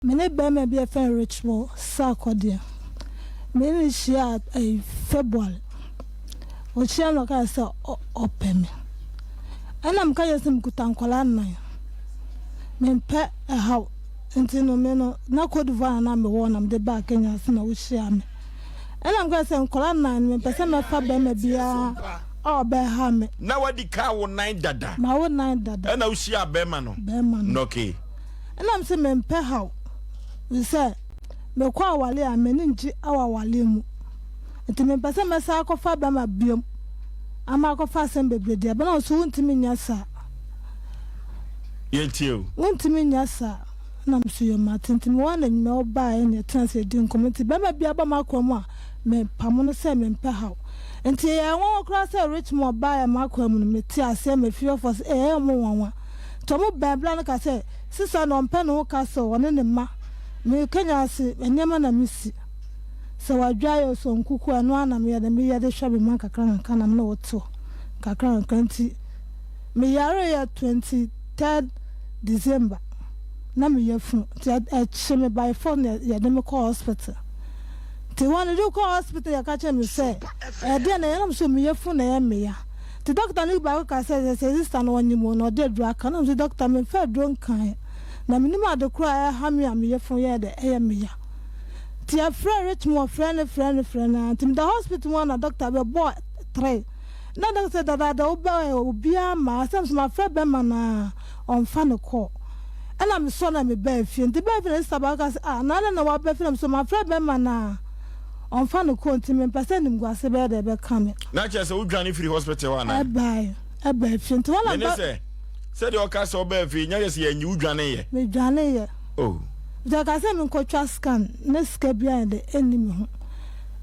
Me ne barima bi a yɛfrɛ no Richmond Sarkodie, me ne no hyiaa ɛyi February. Ɔhyia me na ɔkaa sɛ ɔpɛ me. Ɛna meka kyerɛ sɛ mekuta nkwadaa nnan. Mempɛ ɛhaw nti no me no na Cote d'Ivoire na na mewɔ na mede baa Kenya ase na wohyiaa me. Ɛna meka sɛ nkwadaa nnan no mempɛ sɛ mɛfa barima biara a ɔbɛha me. Na wadi ka awo nan dada. Mawo nan dada. Ɛna wohyiaa barima no. Barima no. Okay. Ɛna mese mempɛ haw, efisɛ mekɔ aware a m'ani ngye wɔ awareɛ mu, nti mempɛ sɛ mɛsan akɔfa bɛma biom ama akɔfa asɛm bebree de aba. Na ɔse wontumi nyɛ saa. Yɛntie o. Wontumi nyɛ saa. Ɛna mese yoo mate. Nti mewɔ hɔ na anwummerɛ wobaeɛ na yɛtena ase yɛdi nkɔmmɔ. Nti bɛma biara ba m'akoa mu a mepamo no sɛ mempɛ haw. Nti ɛyɛɛ nwanwa koraa sɛ Richmond baeɛ m'akoa mu no mete aseɛ ma fiefoɔ se ee ɛyɛ wɔn nwanwa. Nti ɔmo bɛn bra no ka sɛ sista no ɔmpɛ ne ho ka sɛ ɔne ne mma me Kenya ase nneɛma na me si sɛ wadwae o sɛ nkuku a ɛno ara na meyɛ dɛ meyɛ de hwɛ me mma nkakra nkakra na me ne wo te hɔ nkakra nkakra nti me yaree yɛ 23rd December na me yafunu nti ɛkye me by force na yɛde me kɔ hospital nti wɔn de kɔ hospital yɛka kyerɛ me sɛ ɛdeɛ na yɛnam so me yafunu na ɛyɛ me ya. Ntsi dɔkta no baako kaa sɛ, Sɛ sista no ɔnyem o na ɔdze edur aka. Nna mese, Dɔkta, memmfa edur nnkae, na minnyim adze kor a ɛha me a me yafun yɛɛ dɛ ɛyɛ me ya. Ntsi yɛfrɛɛ Richmond frɛɛ no frɛɛ no frɛɛ no ara ntsi meda hospital mu a na dɔkta bɛbɔɔ three. Nna dɔkta sɛ, Dadaada wo ba ɛ, obiara mmaa. Sɛ mese mafrɛ bɛrima no a ɔmmfa no kɔɔ. Nna mesɔr na mebaa fie. Ntsi baa fie na sista baako kaa sɛ, Ah, na adɛn na wɔaba fie? Na mese mafrɛ bɛrima no a ɔmmfa no kɔɔ ntsi memmpɛ sɛ animguase bɛyɛ dɛ ɛbɛka me. Na kyerɛ sɛ wodwane firi hospital hɔ anaa? Ɛbae, ɛbaa fie. Nti hɔ na Mene sɛ, sɛdeɛ ɔka sɛ ɔbaa fie, nyɛ sɛ yɛanyi wo dwaneeɛ. Medwaneeɛ. Oh. Nti ɔka sɛ menkɔtwa scan, na sika biara de ɛnni me ho.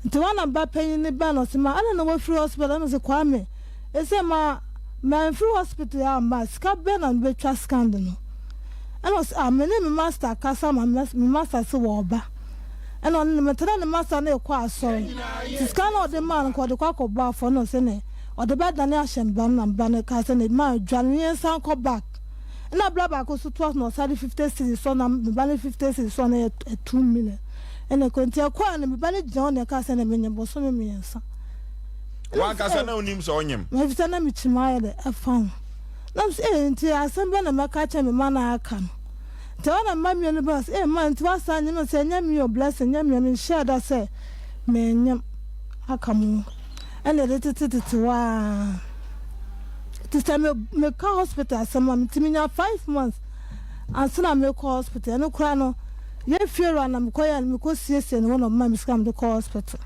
Nti hɔ na ba panyin no baa na ɔse ma adɛn na wafiri hospital? Ɛna mese Kwame, ɛsɛ ma mamfiri hospital amma a, sika bɛn na mebɛtwa scan de no? Ɛna ɔse ah, me ne me master kasa ma me master se wɔɔba. Ɛna ɔne no metena ne masa no rekɔ asɔre nti sika no a ɔde maa no nka ɔde kɔ akɔbɔ afɔre na ɔsɛ ne ɔde bɛdane ahyɛ me ba no na me ba no kaa sɛ ne maa dwane ne yɛnsan kɔ back ɛna bra baako so toa so na ɔsan de 50 cedis sɔ na me ba no 50 cedis sɔ na ɛyɛ 2 million ɛna ɛkɔ nti ɛkɔɛ no me ba no gyina hɔ na ɛkaa sɛ na menyem bosome mmiɛnsa. Wankasa na onim sɛ ɔnyem? Efisɛ na mekyim ayɛ dɛ ɛfa ho na mesɛ ee nti asɛm bɛn na mɛka akyerɛ me mma no aka no. Nti ɛhɔ na mma mmienu baa sɛ, Ee ma, nti woasan nyem? Ɔse, Ɛnyɛ me o, Blessing, ɛnyɛ me o, menhyɛɛ da sɛ menyem aka mo ho. Ɛna yɛde tetetete hɔ ara. Nti sɛ me meka hospital asɛm a, nti menya 5 months ansa na mekɔ hospital. Ɛno koraa no, yɛn fiewura na mekɔyɛ no, mekɔsiesie ne ho na ɔma me sika mede kɔ hospital.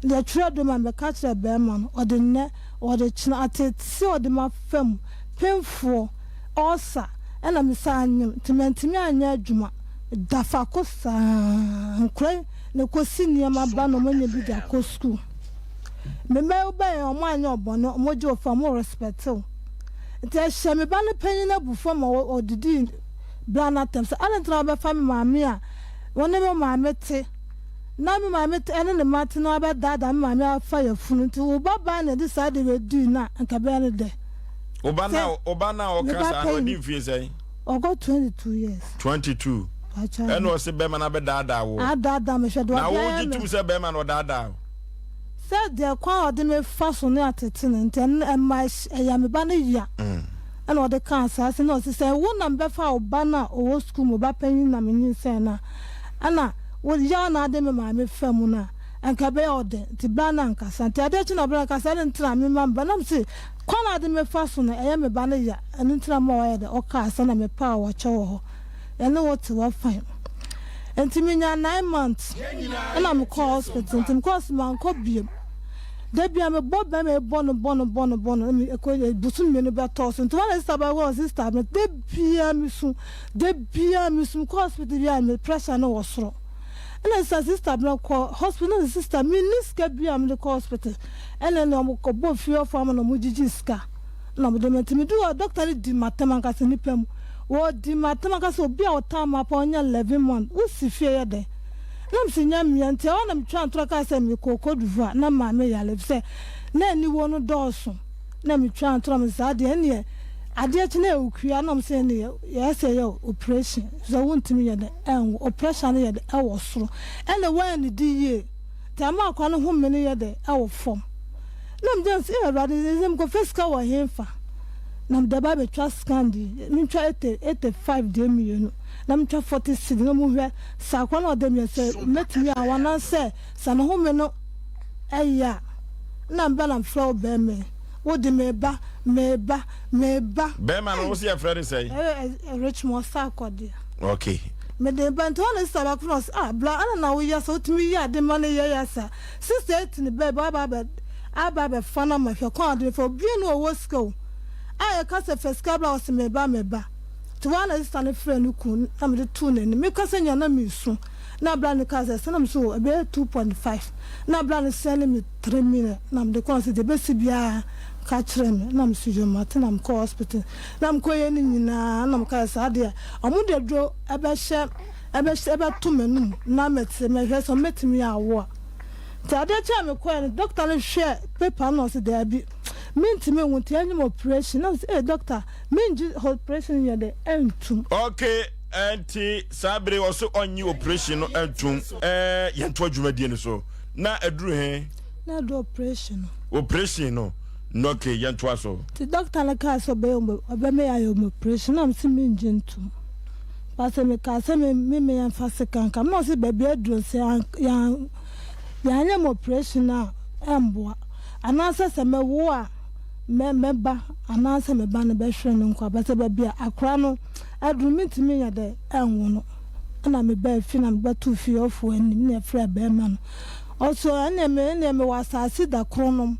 Deɛ twerɛ do ma mebɛka kyerɛ bɛrima no, ɔde nnɛ, ɔde kyena, atete ɔde ma fam, pemfoɔ. Ulcer ɛna me san nyem nti mantumi anyɛ adwuma da fako saa nkora yi na ɛkɔsi nneɛma ba na ɔmo anya bi de akɔ school me mma yi bɛyɛ ɔmo anyɛ ɔbɔne ɔmo gye ofa ɔmo respect wo nti ɛhyɛ me ba no panyin abufuo ma ɔdidi bra no atɛm sɛ adɛn nti na wobɛfa me maame a wɔne me maame te na me maame te ɛne ne mma te na wabɛdaadaa me maame afa yafunu nti wo ba baa na ɛde saa de wei dii no a nka ɛbɛyɛ ne dɛ. Wo ba na wo ba na ɔka saa no ɔdi mfie sɛn? Ɔkɔ 22 years. 22. Ɛna ɔse bɛrima no abɛdaadaa wo. Adaadaa me hwɛ deɛ Na wo gye tum sɛ bɛrima no ɔdaadaa wo? Sɛ deɛ kwan a ɔde me fa so ne atete no nti ɛno ɛma ɛyɛ me ba no ya. Ɛna ɔde kaa saa sɛ na ɔse sɛ wo na mebɛfa wo ba no a ɔwɔ sukuu mu ba panyin na menyinsɛn no a ɛna wo yaw na ade me maame fa mu no a nka ɛbɛyɛ wo dɛn nti bra no ankasa nti adeɛ kye na ɔbra no kasa ɛne nti na mema me ba na mese Kwan a ɔde me fa so no, ɛyɛ me ba no ya, ɛno nti na mema wayɛ dɛ, ɔkaa sɛ na mepɛ a wɔkyɛ wɔ hɔ, yɛne wo te hɔ fine. Nti menya 9 months ɛna mekɔɔ hospital, nti mekɔɔ hospital mankɔ biom. Da bia mebɔ bɛrima yi bɔ no bɔ no bɔ no bɔ no, ɛkɔ bosom 2 bɛtɔɔ so. Nti wɔn na sister baako wɔ sister me, da bia mesu, da bia mesu, mekɔ hospital bia me pressure no wɔ soro. Ɛna sister sister me kɔ hospital, na sister menni sika bia mede kɔ hospital. Ɛna ɛna ɔmo kɔ bɔ fie hɔfo ama na ɔmo gyigye sika na ɔmo de ma nti me duru hɔ doctor no di m'atɛm ankasa nipa mu wɔ di m'atɛm ankasa obi a ɔtan m'apa ɔnya 11 month wo si fie yɛ dɛn na me si nya mmea nti ɛhɔ na me twa ntorɔ kaa sɛ me kɔ Cote d'Ivoire na maame yare efisɛ na aniwo no dɔɔso na me twa ntorɔ me saa deɛ ɛneɛ. Adeɛ kye na ɛwɔ na ɔmo sɛ ɛne yɛ sɛ yɛ operation sɛ wontumi yɛ dɛ ɛnwo operation no yɛ dɛ ɛwɔ soro ɛna wɔannidi yie nti ama akora no home no yɛ dɛ ɛwɔ fam na megyina sɛ Awurade sɛ mekɔfa sika wɔ henfa na mede ba abɛtwa scan de mentwa 85 deɛ mmienu na mentwa 40 cedi na mohwɛ sɛ akora no ɔda mi sɛ mɛtumi awo anaasɛ sɛ ne home no ɛyɛ a na mbɛ na mfrɛ wo bɛrima yi wode meba meba meba. Bɛrima no wo sɛ yɛfrɛ no sɛn? Ɛyɛ Richmond Sarkodie. Okay. Mede ba nti hɔ na sista baako na ɔsɛ ah bla ana na woyɛ sɛ wotumi yɛ ade ma no yɛ yɛ sa sista eti ne bɛɛ ba aba abɛ aba abɛfa no ama hwɛ kwan ɔde fa obie no ɔwɔ sika o a yɛka sɛ fa sika bla ɔsɛ meba meba nti hɔ na sista no frɛ no kun na mede too n'anim meka sɛ nya na mesu na bla no kaa sɛ sɛ na me so ɛbɛyɛ 2.5 na bla no sɛne me 3 million na mede kɔn sɛ deɛ ɛbɛsi biara ka kyerɛ me na meso yɛ mate na mekɔ hospital na mekɔyɛ no nyinaa na meka sɛ saa deɛ ɔmo de aduro ɛbɛhyɛ ɛbɛhyɛ ɛbɛto m'anum na mɛte mɛhwɛ sɛ mɛtumi awo a nti adeɛ kyɛ a mekɔɛ no dɔkta no hwɛ paper no ɔsɛ daabi mentumi nwo nti ɛnyɛ operation na mesɛ ee dɔkta mengye operation yɛ de ɛntum. Okay, ɛnti saa bere ɔso ɔnye operation no ɛntum. Ɛɛ yɛntoa dwumadie no so na aduru he? Na aduru operation no. Operation no. No okay, yɛntoa so. Nti dɔkta no kaa sɛ ɔbɛyɛ ɔbɛma yɛayɛ ɔmo operation na mese mengye ntom. Pasɛ mekaa sɛ me me me yɛmfa sika nka na ɔse baabi aduru sɛ yɛn yɛanyɛ mo operation a ɛmboa anaasɛ sɛ mɛwo a mɛ mɛba anaasɛ mɛba no bɛhwere no nkwa pasɛ baabi a akora no aduru mentumi nyɛ dɛ ɛnwo no ɛna mebaa fi na mebɛtoo fie ɔfo anim na ɛfrɛ bɛrima no ɔso ɛnna me ɛnna mewɔ asase da koro nom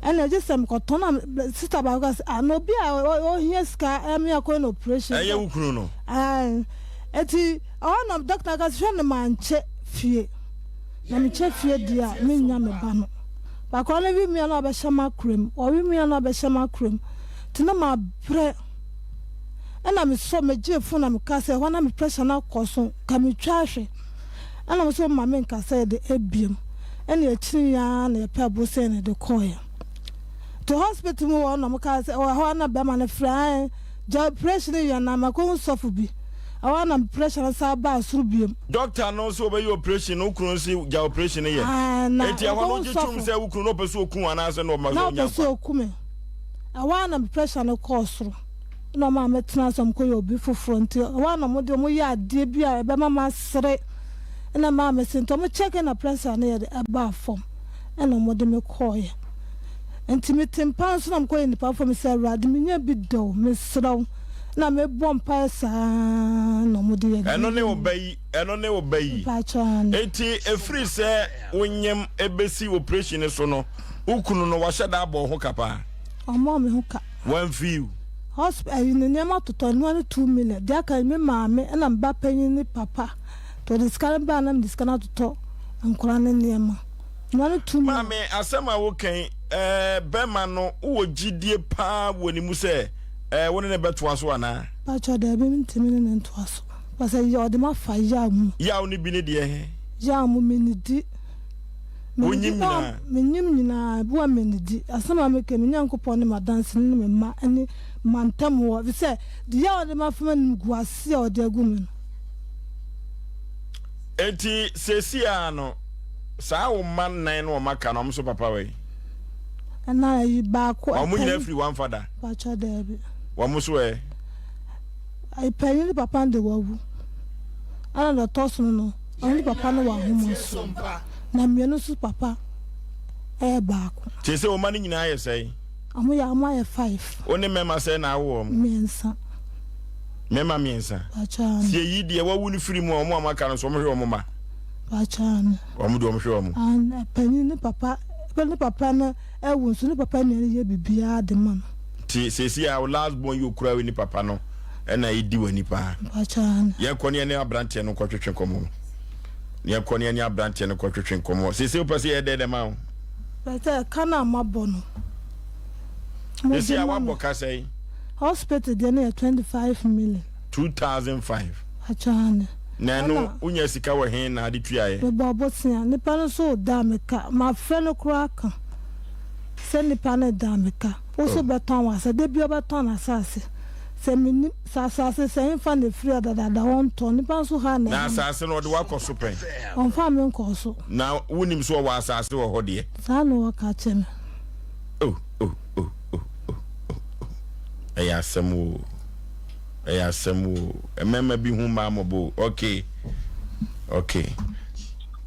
ɛna gye sɛ mekɔtɔn na sista baako ka sɛ ah na obi a ɔhia sika ɛmi akɔ no operation. Ɛyɛ wo kunu no. Ɛɛ eti ɔhɔ na dɔkta ka sɛ hwɛ no ma nkyɛ fie na mekyɛ fie deɛ a menya me ba no baako no wi mmea no abɛhyɛ m'akora mu ɔwi mmea no abɛhyɛ m'akora mu nti na ma brɛ ɛna mesɔ megye fo na meka sɛ ɛhɔ na me pressure no akɔ so ka metwa ahwɛ ɛna mo sɛ ma me nka sɛ yɛde ebiem ɛna akyiri ya na yɛpɛ abosɛ na yɛde kɔɔɛ to hospital mu wɔ na mo ka sɛ ɛwɔ hɔ na bɛrima no frɛ ɛn gya operation yɛ na makɔhu sɔfo bi ɛwɔ na pressure no saa baa soro biem. Doctor no sɛ ɔbɛyɛ operation no wo kunu nso gya operation no yɛ eti ɛhɔ no wogye tom sɛ wo kunu no ɔpɛ sɛ oku anaasɛ na ɔma sɛ ɔnya nkwa. Na ɔpɛ sɛ oku me ɛwɔ na pressure no kɔɔ soro na ɔma metena sɛ ɔmkɔyɛ obi foforɔ nti ɛwɔ na ɔmo de ɔmo yɛ adeɛ bi a ɛbɛma masere ɛna maa me se nti ɔmo check na pressure no yɛ de ɛbaa fam ɛna ɔmo de me kɔɔyɛ nti mete mpa nso na mekɔyɛ nipa fam sɛ Awurade menya bi dɔw mesrɛ wo na mebɔ mpaeɛ saa na ɔmo de yɛ. Ɛno ne wo ba yi ɛno ne wo ba yi eti efiri sɛ wonyem ebesi operation so no wo kunu no wahyɛ da abɔ ho ka paa. Ɔmmɔɔ me ho ka. Wamfi wo. Hosp ɛyi ne nneɛma totɔ nnoa no 2 million deɛ aka me maame ɛna me ba panyin ne papa nti ɔde sika no baa na mede sika no atotɔ nkwadaa no nneɛma nnoa no 2 million. Maame asɛm a woka yi ɛɛ bɛrima no wowɔ gyidie paa wɔ ne mu sɛ ɛɛ wo ne ne bɛtoa so anaa? Pakyɛ daabi mentumi ne ne ntoa so pasɛ yɛ ɔde ma fa yaw mu. Yaw no bi ne deɛ he? Yaw mu menidi. Wonyim nyinaa? Menyim nyinaa, ebi wɔ menidi. Asɛm a meka me Nyankopɔn ne m'adanse ne me mma ne mantam wɔ efisɛ deɛ a ɔde ma fam animguase a ɔde agu me no. Enti seesei ara no, saa wo mma nnan no wɔn aka no, wɔn nso papa wɔ yi? Ɛna ayi baako. Wɔn nyinaa firi one father? Pakyɛ daabi. Wɔn nso ɛ? Panyin ne papa no de wawu. Ɛna deɛ ɔtɔ so no, ɔno ne papa no wɔ ahoma so. Na mmienu nso papa ɛyɛ baako. Kyerɛ sɛ wɔn mma no nyinaa yɛ sɛn? Wɔn yɛ wɔn ayɛ five. Wo ne mmarima sɛn na awo wɔn? Mmiɛnsa. Mmarima mmiɛnsa. Pakyɛ ano. Sɛ yɛyi deɛ wawu no firi mu a, wɔn a wɔaka no nso wɔhwɛ wɔn mma? Pakyɛ ano. Wɔn deɛ wɔhwɛ wɔn. An panyin ne papa ne papa no awu nso ne papa nua no yɛ biribiara de ma no. Nti seesei a wo last born yi okura wo ni papa no ɛna edi w'ani paa. Pakyɛ ano. Yɛnkɔ ne yɛne aberanteɛ no nkɔtwetwe nkɔmmɔ. Yɛnkɔ ne yɛne aberanteɛ no nkɔtwetwe nkɔmmɔ. Seesei wopɛ sɛ yɛyɛ dɛn dɛ ma wo? Pɛ sɛ ɛka no a mabɔ no. Seesei a woabɔ ka sɛn? Hospital deɛ no yɛ 25 million. 2005. Pakyɛ ano. Na ɛno wonya sika wɔ he na ade tuaeɛ? Mebɔ abosea. Nipa no nso da me ka. Mafrɛ no koraa ka. Sɛ nipa no dan me ka. Wo so bɛtɔn w'asa da biara ɔbɛtɔn n'asase. Sɛ mennim sɛ asase sɛ ɛmfa na ɛfiri a dadaada ɔntɔn. Nipa nso ha na Na ɛha me. asase no ɔde wo akɔ so pɛn? Ɔmfaa me nkɔɔ so. Na wonim sɛ ɔwɔ asase wɔ hɔ deɛ? Saa na ɔka kyerɛ me. Oh oh oh oh oh oh oh ɛyɛ asɛm oo ɛyɛ asɛm oo mmarima bi hu mmaa mmɔbɔ oo okay okay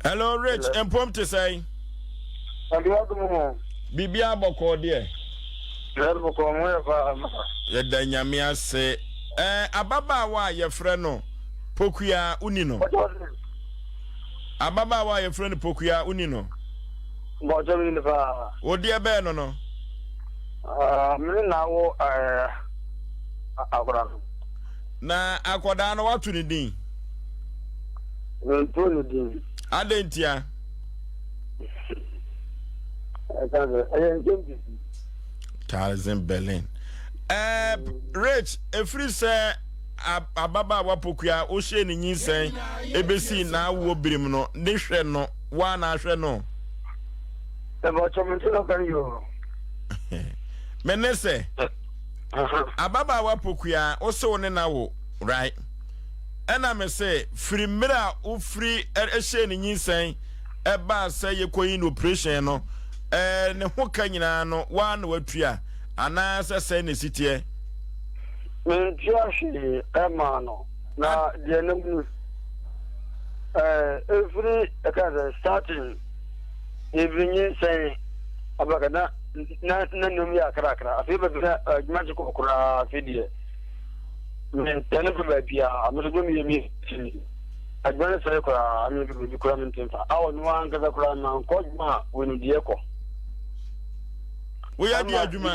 hello Rich mpom te sɛn? Biribiara bɔkɔɔ deɛ. Yɛda Nyame ase. Ɛɛ ababaawa a yɛfrɛ no Pokuya woni no? Ababaawa a yɛfrɛ no Pokuya woni no? Bɔkyɛ mi ni paa. Wo deɛ bɛɛ no no? Ah, me ne na awo ɛɛ akwadaa no. Na akwadaa no wato ne din? Mento ne din. Adɛn ntia? Ɛka sɛ ɛyɛ nsɛm pii. Thousand Berlin. Ɛɛ Rich, efiri sɛ ababaawa Pokuya wohyɛ ne nyinsɛn ebesi n'awoɔ birim no, ne hwɛ no, woa na ahwɛ no? Ɛbɔkyɛ me nti no kan yi o. Me ne sɛ, ababaawa Pokuya wo se wo ne na wo, right? Ɛna me se, firi mmerɛ a wofiri hyɛɛ ne nyinsɛn ɛbaa sɛ yɛkɔyi no operation no, ɛɛ ne ho ka nyinaa no, woa na watua, anaa sɛ sɛn na ɛsi teɛ? Mentua hwee ɛmaa no, na deɛ nam ni, ɛɛ ɛfiri ɛka sɛ starting ɛfiri nyinsɛn abaka na na na nneɛma yɛ akrakra, afei bɛbi na adwuma kye kɔ koraa, afei deɛ mentɛne pɛ baabiara, me nso dwom yɛ mi adwuma no sɛe koraa, me baabi koraa mente mfa, a ɔno ankasa koraa mankɔ adwuma a wɔn deɛ kɔ. Woyɛ deɛ adwuma?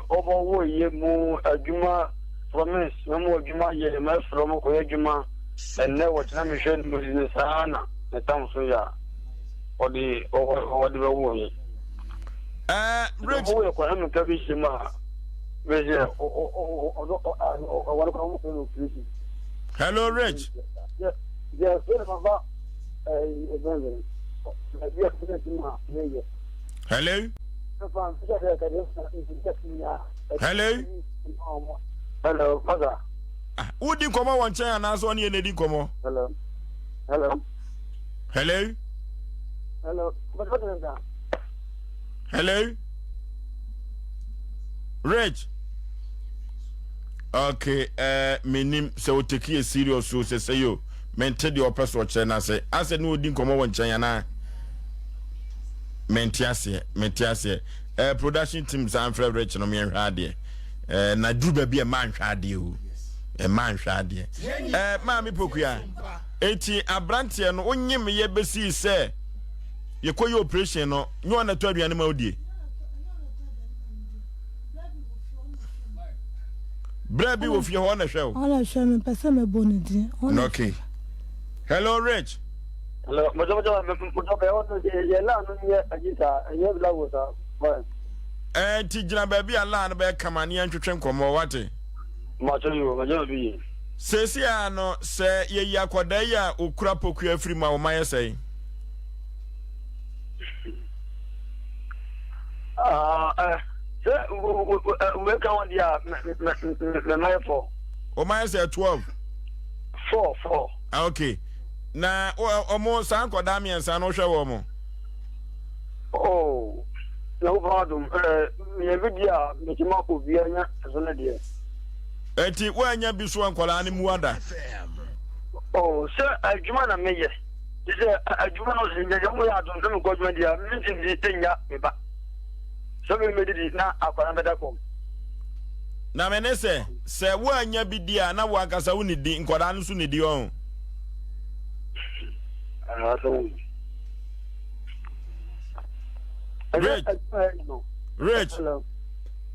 Ɔbɔ wo yɛ mu adwuma promise na mu adwuma yɛ mɛfrɛ mo kɔyɛ adwuma ɛnnɛ wɔkyena mehwɛ no mu ne saa na ne tam so yɛ a ɔde ɔde bɛwo yɛ. Ɛɛ Rich. Ɔwɔ yɛ kɔ ɛmu ka bi hyɛ mu a bɛsɛ ɔdɔ ɔwɔ kɔ ɔmo fɛ no operation. Hello Rich. Yɛ yɛ fɛ no ba ɛɛ ɛbɛn bɛ bi a fɛ no ma yɛ yɛ. Hello. Hello. Hello, Pastor. Ah, wodi nkɔmɔ wɔ nkyɛn anaasɛ ɔne yɛn na edi nkɔmɔ? Hello. Hello. Hello. Hello. Hello. Rich. Okay, eh, menim sɛ o take it serious o sɛ sɛ yo mente deɛ ɔpɛ so ɔkyerɛ no ase asɛ ne ɔdi nkɔmmɔ wɔ nkyɛn anaa mente aseɛ mente aseɛ eh, production team saa mfrɛ Rich no meɛnhwɛ adeɛ eh, na duru baabi a ɛma nhwɛ adeɛ o ɛma nhwɛ adeɛ eh, maame pokua eti aberanteɛ no wonyem yɛ bɛsii sɛ yɛkɔyɛ operation no nyɛ ɔna ɛtɔ aduane ma wodie berɛ bi wɔ fie hɔ ɔna hwɛ o ɔna hwɛ me pɛ sɛ mɛbɔ ne din okay hello Rich. Hello mɔjɔ mɔjɔ mɔjɔ bɛ ɔno yɛ laa no yɛ ayi saa yɛ la wo saa fine. Ɛɛ nti gyina baabi a laa no bɛyɛ kama ne yɛntwetwe nkɔmmɔ wate. Mɔjɔ yi o mɔjɔ bi yi. Seesei ara no sɛ yɛyi akwadaa yi a okura pokua firi mu a wɔma yɛ sɛn? Sɛ wei ka ho deɛ a mɛma yɛ fɔ. Wɔma yɛ sɛ 12. Four four. Ah, okay. Na ɔmo saa nkɔdaa mmiɛnsa no wohwɛ wɔn mo? Oh, na wofa adom ɛɛ mmiɛ bi di a mɛtuma obiara nya ɛso ne deɛ. Eti woanya bi so nkɔdaa no mu ada? Oh, sɛ adwuma na meyɛ. Te sɛ adwuma no sɛ nyɛ mo yɛ adom sɛ mekɔ adwuma deɛ a mentumi nnya me ba. Sɛ me mɛdidi na akwadaa no bɛda kɔm. Na me ne sɛ, sɛ woannya bi di a na wo ankasa wo nidi, nkwadaa no nso nidi ɔn. Rich, Rich. Hello,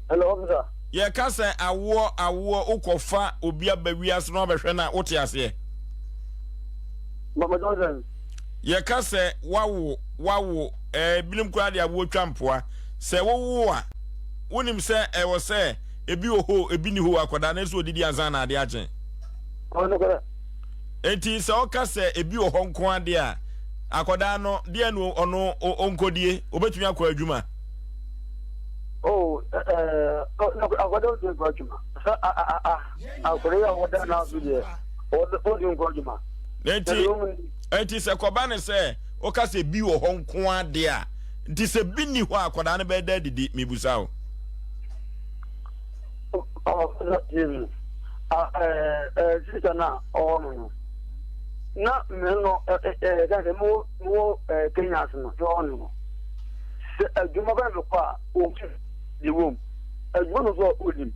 officer. Yɛka sɛ awoɔ awoɔ wokɔfa obi aba wiase na wabɛhwɛ no a wote aseɛ? Yɛka sɛ wawo wawo ɛɛ ebinom koraa de awoɔ twa mpoa. Sɛ wowo a wonim sɛ ɛwɔ sɛ ebi wɔ hɔ ebi ni hɔ akwadaa no nso odidi ansa na ade akye. Enti sɛ ɔka sɛ ebi wɔ hɔ nko adeɛ a akwadaa no deɛ no ɔno ɔnkɔdie obetumi akɔ adwuma. Akwadaa odi nkɔ adwuma. Sɛ akwadaa yi a wɔda n'aso deɛ ɔdi nkɔ adwuma. Nti nti sɛ kɔba ne sɛ woka sɛ bi wɔ hɔ nko adeɛ a nti sɛ bi nni hɔ a akwadaa no bɛyɛ dɛ adidi mebusa wo. Ɔfisa tie mi. Sista no a ɔwɔ no no na me no ɛka sɛ mewɔ mewɔ Kenya ase no yɛ ɔno no sɛ adwuma bɛn mekɔ a ɔhu deɛ wɔ mu adwuma no nso a ɔnim.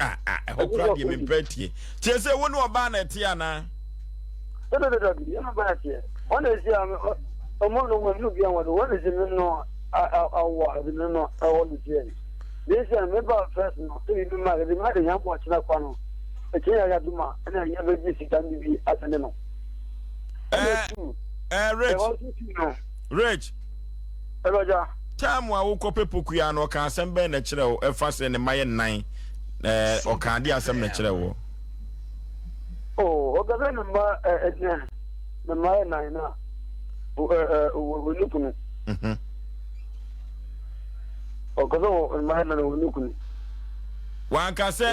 Ah, ah, ɛhɔ kora deɛ mempɛ tie. Tie sɛ wo ne ɔbaa na ɛte anaa? Dabi, yɛn ɔbaa teɛ. Wɔn na esi a ɔmo no wɔn no bia wɔn wɔn na esi mi no awɔ adi mi no ɛwɔ no tiɛ. Deɛ esi a mi ba first no ebi mi ma ebi ma de yɛn bɔ ɔkyerɛ kwa no ɛkyɛ yɛ aduma ɛna yɛ bɛ gye sika no bi asɛnde no. Ɛɛ ɛɛ Rich Rich. Ɛbɛgya. Time a wokɔpɛ pokua no ɔka asɛm bɛn na ɛkyerɛ wo ɛfa sɛ ne mma yɛ nnan ɛɛ ɔka adeɛ asɛm na ɛkyerɛ wo. Oh, ɔka sɛ ne mma ɛɛ ne mma yɛ nnan na ɛɛ wɔn kunu. Ɔka sɛ wɔn mma yɛ nnan na wɔn kunu. Wanka sɛ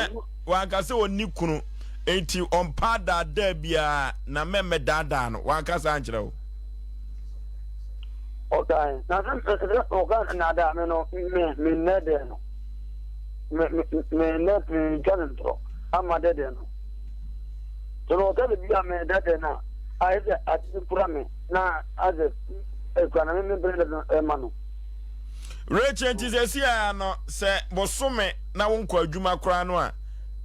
wanka sɛ ɔnni kunu enti ɔmpa daadaa biara na mɛmɛ daadaa no wanka saa nkyerɛ wo. Ɔkae, na sɛ sɛ ɔka nnaadaa me no, me me nnɛ dɛ no, me me me nnɛ me ntwa ne ntorɔ ama dɛ dɛ no. Sɛ na ɔka biribi a me dɛ dɛ no a, ayɛ sɛ ade bi kura me na asɛ ekura na me me brɛ dɛ no ɛma no. Rachel nti sɛ si a no sɛ bosome na wonkɔ adwuma koraa no a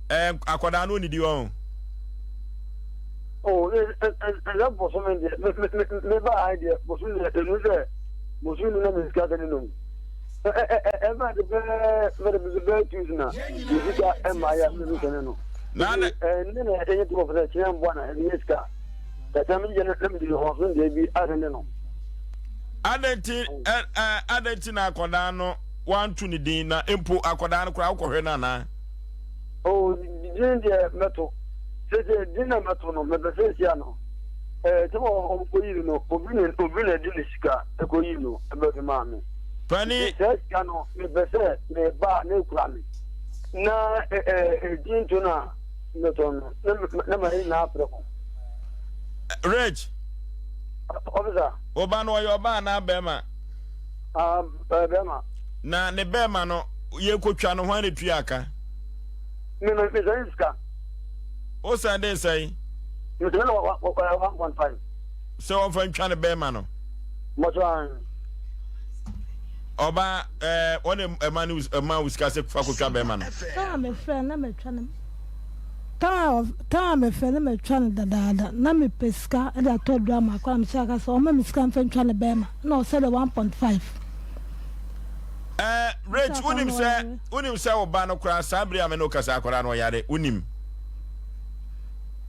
ɛɛ akwadaa no onidi wɔn. Oh, ɛsɛ bosome deɛ me me me me ba ha deɛ bosome deɛ enu sɛ bosome nu na me sika sɛ ne nom ɛ ɛ ɛ ɛma de bɛɛ mɛ de bɛɛ tuusi na me sika ɛma yɛ me sɛ ne no na ne ɛ ne na ɛnyɛ tɔmɔ fɛ kyerɛ mbɔ na ɛnyɛ sika kɛtɛ me yɛ ne me de hɔn deɛ bi asɛ ne no. Adɛn ɛ ɛ adɛn nti na akwadaa no wanto ne din na mpo akwadaa no koraa wokɔhwɛ no anaa? Oh, din deɛ mɛto. Sese din na mɛto no, mepɛ sɛ esia no. Ɛɛ, sɛ ɔkɔyi no, obi na obi na ɛde ne sika ɛkɔyi no ɛbɛde maa me. Pani. Saa sika no, mepɛ sɛ meba na ekura me. Na ɛɛ edin to no a mɛtɔ no, na na ma yɛ nyinaa prɛko. Rich. Officer. Ɔba no ɔyɛ ɔba anaa bɛrima? Ah, bɛrima. Na ne bɛrima no, yɛkɔtwa no, hwan na etua aka? Me me me sɛn sika. O sɛn de sɛn? Me sɛn na wa wa 1.5. Sɛ wɔnfa ntwa ne bɛrima no. Mɔtɔ an. Ɔba ɛɛ wɔn ɛma ne ɛma wo sika sɛ fa kɔtwa bɛrima no. Tan a mefrɛ na matwa no tan a tan a mefrɛ na matwa no dadaada na mepɛ sika de atɔ aduro ama akwadaa mehyɛ aka sɛ ɔma me sika mfa ntwa ne bɛrima na ɔsɛ de 1.5. Ɛɛ Rach wonim sɛ wonim sɛ wo ba no koraa saa bere a me ne wo kasa akwadaa no ɔyare wonim.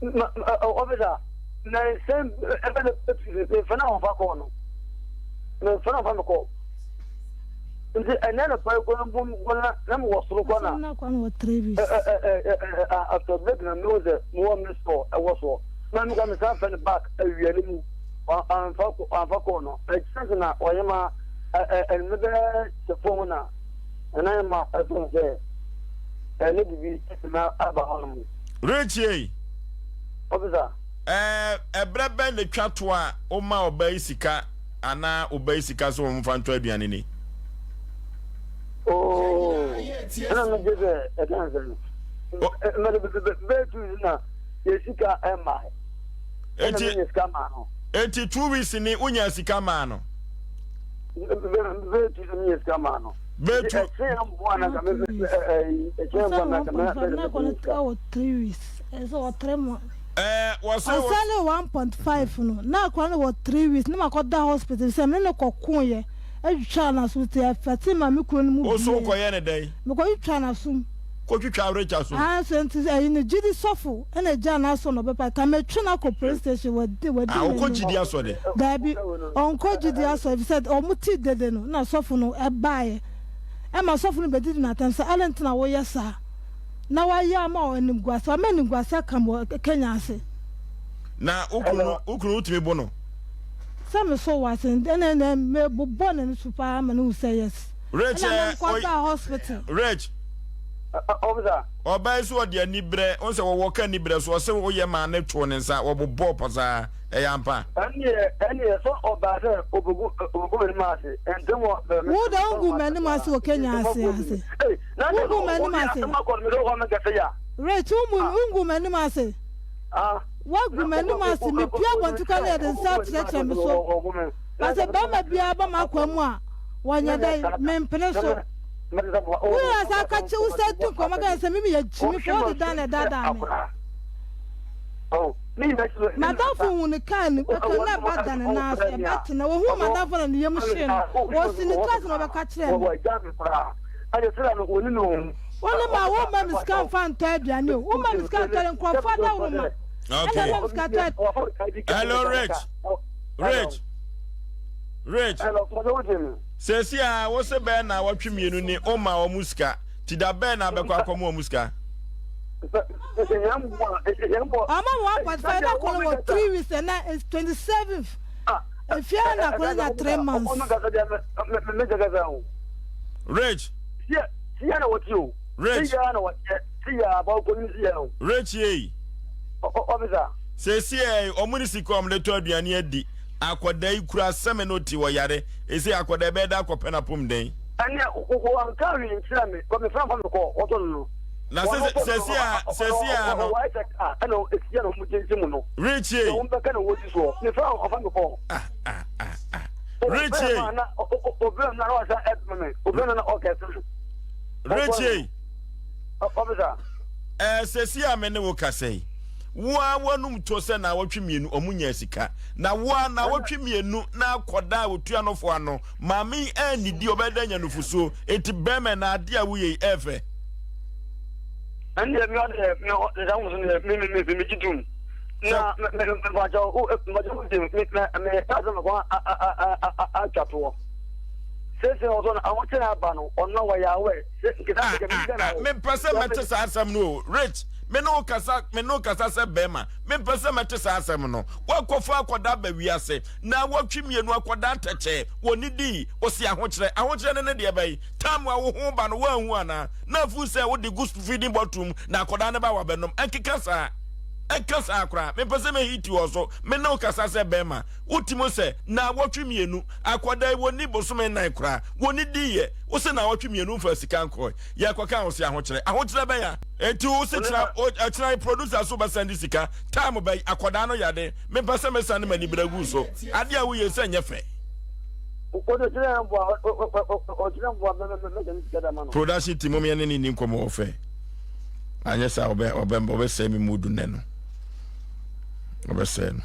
Ma ɔfisa na nsɛm ɛbɛ na mefɛ na wɔfa kɔɔ no mefɛ na wɔfa me kɔɔ nti ɛnɛ na pɛrɛ kɔ mpo mpo na na mewɔ soro kɔ na after break na mehu sɛ mewɔ miss call ɛwɔ soɔ na meka me san fɛ no back awia no mu amfa amfa kɔɔ no ɛkyerɛ sɛ na ɔyɛ ma ɛno bɛyɛ sɛ fam na ɛna ma ɛfɛn sɛ ɛne bibi na aba hɔ nom. Rechie. Officer. Ɛɛ ɛbrɛ bɛn na etwa to a woma ɔbaa yi sika anaa ɔbaa yi sika sɛ wɔn fa ntɔ aduane ni? Oo ɛna mi gye sɛ ɛka nsɛm no. Mɛde bɛɛ tu na yɛ sika ɛma. Eti eti 2 weeks ni wonya sika maa no. Bɛɛ tu sɛ menya sika maa no. Bɛɛ tu. Ɛkyɛn mboa na nka ɛkyɛn mboa na nka mɛ mɛ 3 weeks ɛsɛ wɔ 3 months. Ɛɛ wɔsɛ wɔ. Ɔsɛne 1.5 no na akora no wɔ 3 weeks ne ma kɔ da hospital sɛ me ne kɔ ko yɛ atwitwa n'aso ti ɛfɛte ma me kuro no mu bie. Oso kɔ yɛ ne dɛn. Mekɔ twitwa n'asom. Kɔ twitwa arekyɛ so. Ah so nti ɛyi no gyidi sɔfo ɛna gya n'aso na ɔbɛpa ka metwe no akɔ police station wadi wadi Ah ɔkɔ gyidi asɔ de. Daabi ɔnkɔ gyidi asɔ efisɛ ɔmo ti dede no na sɔfo no ɛbaeɛ ɛma sɔfo no bɛdidi n'atɛm sɛ adɛn nti na woyɛ saa na wayɛ ama wɔ animguase wama animguase aka me wɔ Kenya ase. Na wo kunu no wo kunu wotumi bo no. Sɛ me so wɔ ase ɛna ɛna mebobɔ n'ani so paa ma no hu sɛ yes. Rich Ɛna eh, me kɔdaa hospital. Rich. Officer. Ɔbaa yi so ɔde anibrɛ, wohu sɛ wɔwɔ ka anibrɛ so, ɔse woyɛ maa ne too ne nsa, wɔbobɔɔ pasaa, ɛyɛ ampa? Ɛnneɛ, ɛnneɛ, sɛ ɔbaa sɛ ɔbɛgu, ɔbɛgu m'anim ase, ntɛm wɔ, bɛ, Wo de wongu m'anim ase wɔ Kenya ase ase. Wongu m'anim ase. Rich, wongu m'anim ase. Woagu m'anim ase, mepue abɔnten koraa na yɛde nsa akyerɛkyerɛ me so. Na sɛ barima biara ba m'akoa mu a, wɔnyɛ dɛn? Mempene so. Woyɛ saa ka kyerɛ wo sɛ di nkɔmmɔ ka sɛ me meyɛ gyimifo, wode dan na ɛdaadaa me. M'adamfo hu ne kaa no ɛka na ɛba da ne nan so, ɛbɛte na wɔhu m'adamfo na ne yam hyee no, wɔsi ne tiri ase na wɔbɛka kyerɛ me. Wo ne ma womma me sika mfa ntɔ aduane o, womma me sika ntɔ nkurɔfoɔ adaworoma ɛna ɛma me sika tɔ. Hello Rich. Rich. Rich. Sɛsi a wo se bɛɛ na wɔtwe mmienu ni o ma wɔn sika ti da bɛɛ na abɛkɔ akɔmu wɔn sika. Ɔma mo 1.5 na kɔnɔ wɔ 3 weeks ɛna is 27th efia na kɔnɔ nya 3 months. Rich. Rich. Rich yei. Seesei wɔn ne sika a wɔde tɔ aduane adi. Akwadaa yi kura asɛm na ɔti wɔ yare. Ese akwadaa bɛyɛ dɛ akɔpɛ n'apɔmuden. Ɛnneɛ wɔnka hwee nkyerɛ me, kɔ mefrɛ mfa me kɔ wɔtɔ no no. Na sɛsi a sɛsi a no. Wɔayɛ sɛ kaa ɛna esia na wɔn gyegye mu no. Richie. Na wɔn bɛka na wɔdi soɔ mefrɛ ɔfa me kɔ. Ah ah ah ah. Richie. Na obìnrin na ɔsa ɛdùn mi obìnrin na ɔkɛse mi. Richie. Ɔfisa. Ɛɛ sɛsi a me ne wo kasa yi. Wo ara w'anum to sɛ naawɔtwe mmienu ɔmo nyaa sika. Na wo ara naawɔtwe mmienu na akɔdaa a otua nofo ano. Maame yi annidi ɔbɛyɛ dɛn anya nufusuo? Enti bɛɛma na adeɛ a woyɛ yi ɛɛfɛ? Ɛndeɛ me ɔdeɛ me ɔ nsa ho so deɛ me me me me gye tum na me me me mpakyɛw wo mpakyɛw wo de me me me kaa sɛ mekɔ a a a a a atwa toɔ sese ɔsɔ no ahokyere aba no ɔno wɔyɛ awɛ. Ah, ah, ah, mempɛ sɛ mɛte saa asɛm no o. Rich, me ne wo kasa, me ne wo kasa sɛ bɛrima. Mempɛ sɛ mɛte saa asɛm no. Woakɔfa akɔda aba wiase, na wɔtwe mmienu akɔda atɛkyɛ, wɔne dii, ɔsi ahokyerɛ. Ahokyerɛ ne ne deɛ bɛyi. Tam a wo ho ba no, woanhu anaa? Na afu sɛ wode gu feeding bottle mu, na akɔda no ba wabɛnom. Ɛnkeka saa. Ɛnka saa koraa. Mempɛ sɛ mɛhiti wɔ so. Me ne wo kasa sɛ bɛrima. Wotim sɛ, na wɔtwe mmienu, akɔda yi wɔnni bosome nnan koraa, wɔne diiɛ. Wo se naawɔtwe mienu nfaa sika nkɔe yɛ kɔ ka wo se ahokyerɛ ahokyerɛ bɛn a enti wo se kyena ɛkyena yi producer so bɛ sɛnde sika time bɛyi akɔdaa no yade me pɛ sɛ me sane m'ani brɛ gu so ade a wo yɛ sɛ nyɛ fɛ. Production team mom yɛ ne ne ni nkɔmɔ wɔ fɛ anyɛ saa ɔbɛ ɔbɛ ɔbɛ sɛe me mood nnɛ no ɔbɛ sɛe no.